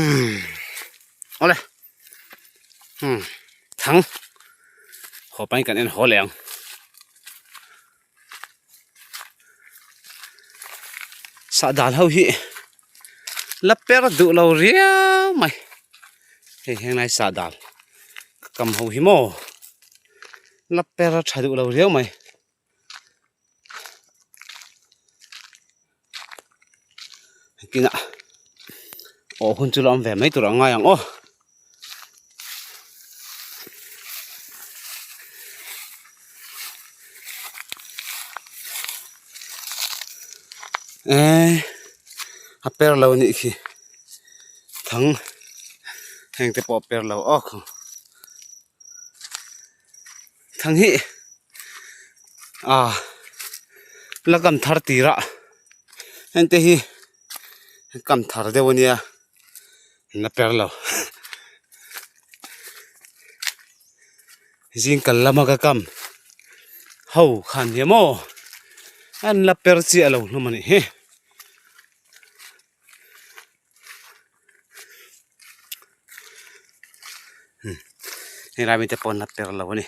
Awle thang haw pahin kan en haw leh ang. Sahdal ho hi la per duh lo riau mai hei henglai sahdal ka kam ho hi maw la per a tha duh lo riau mai. Kinah aw hun chu la awm ve mai tur a ngai ang aw. Eee a per lo anih khi thang heng te pawh a per lo awk ang thang hi ah la kam thar tirah heng te hi kam thar deuh ania an la per lo. Zing kal lama ka kam ho khan hi maw an la per chiah lo hlawm a nih hi. Helai mite pawh an la per lo a ni.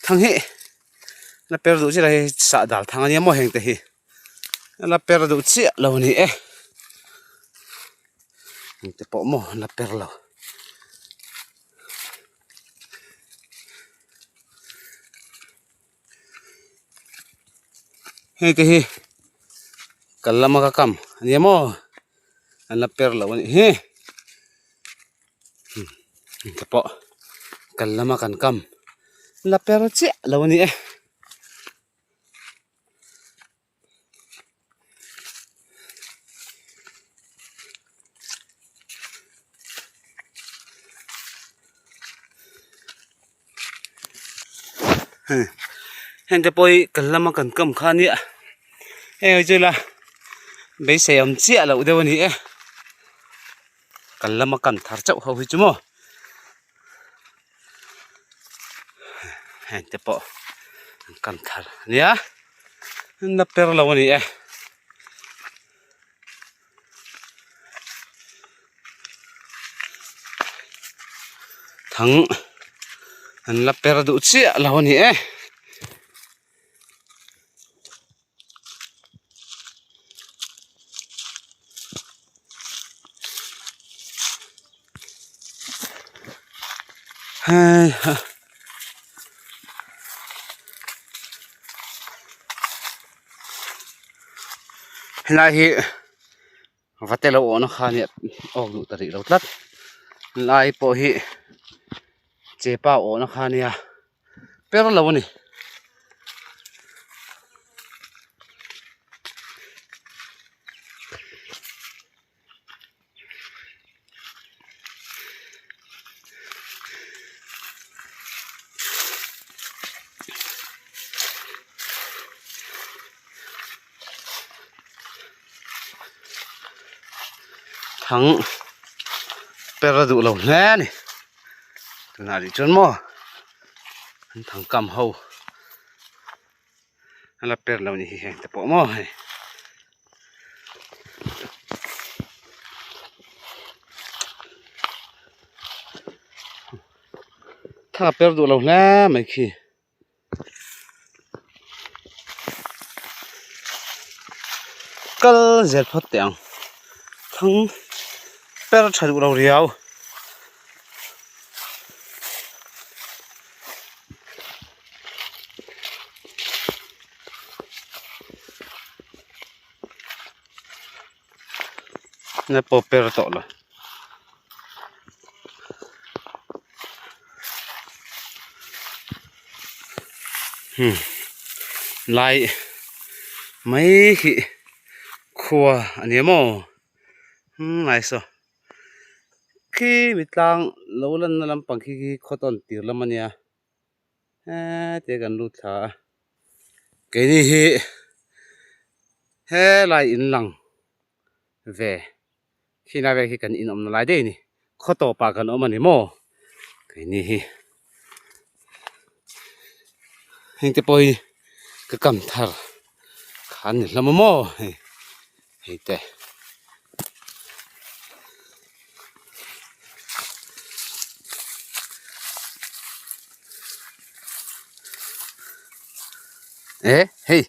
Thang hi la per duh chiah lo hei sah dal thang a nia maw heng te hi a la per duh chiah lo a ni e. Engte pawh maw an la per lo. Hei te hi kal lama ka kam a nia maw an la per lo a nih hi engte pawh kal lama kan kam an la per chiah lo a ni e. Heng te pawh hi kan lama kan kam kha a nia heng hi chu ila beisei awm chiah loh deuh a ni e kan lama kam thar chauh ho hi chu maw. Heng te pawh an kam thar a nia an la per lo a ni e. Thang an la per duh chiah lo a ni e. Hei ha helai hi va te lo awhna kha nia awk duh ta rih lo tlat helai pawh hi chepa awhna kha nia. Per lo a ni. Thang per a duh lo hle a ni. Tunah rih chuan maw an thang kam ho a la per lo ni hi heng te pawh maw hei. Thang a per duh lo hle mai khi. Kal zel phawt teh ang thang per tha duh lo riau. Na pawh per tawh lo. Hmm lai mai hi khua a ni maw hmm lai saw khi mi tlang lo lanna lampang khi khi khaw tawn tir lam a nia hetia kan lut thla a keini hi helai in lang ve khilai vel khi kan in awmna lai daih a ni khaw tawpah kan awm a ni maw keini hi heng te pawh hi ka kam thar kha an ni hlawm a maw hei hei te. Eh hei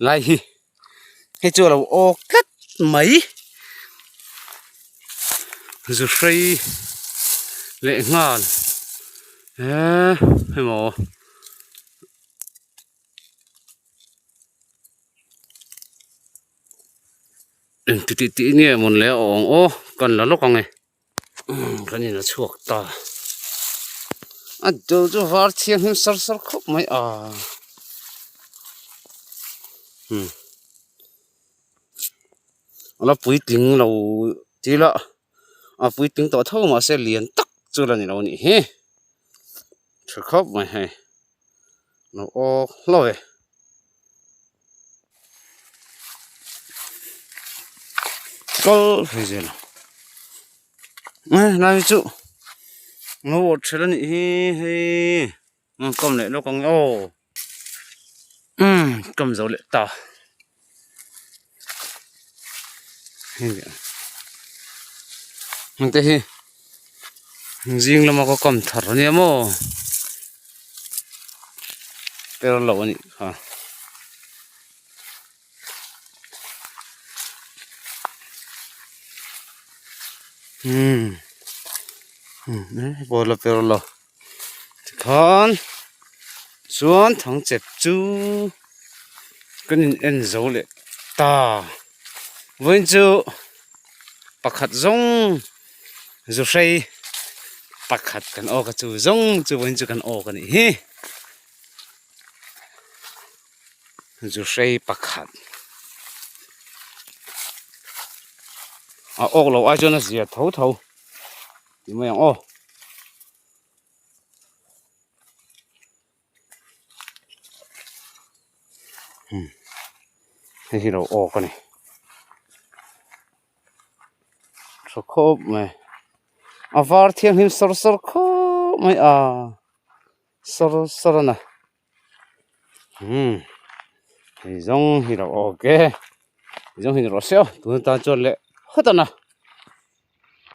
lai hi hei chu a lo awk tlat mai zu hrei leh nghal eh hemaw. Engti tih tih nge mawn le a awng aw kan la lawk ang e kan in a chhuak ta a dul chu var thianghlim sar sar khawp mai a umm a la puitling lo tih lah a puitling tawh tho mahse lian tak chu la ni lo a nih hi tha khawp mai hei lo awk hlauh e. Kal phei zel a helai chu lo awt ṭhelh a nih hi hei kam leh lawk ang aw umm kam zo leh ta heng te hi zing lama ka kam thar a nia maw per lo a nih kha. Umm pawh la per lo tikhan chuan thangchep chu kan in en zo leh ta vawiin chu pakhat zawng zu hrei pakhat kan awk a chu zawng chu vawiin chu kan awk a nih hi. Zu hrei pakhat a awk loh ai chuan a zia tho tho ti mai ang aw. Hei hi lo awk a ni tha khawp mai a var thianghlim sawr sawr khawp mai a sawr sawr a na. Umm hei zawng hi lo awk e hei zawng hi ni rawh se aw tun atan chuan leh hawt a na.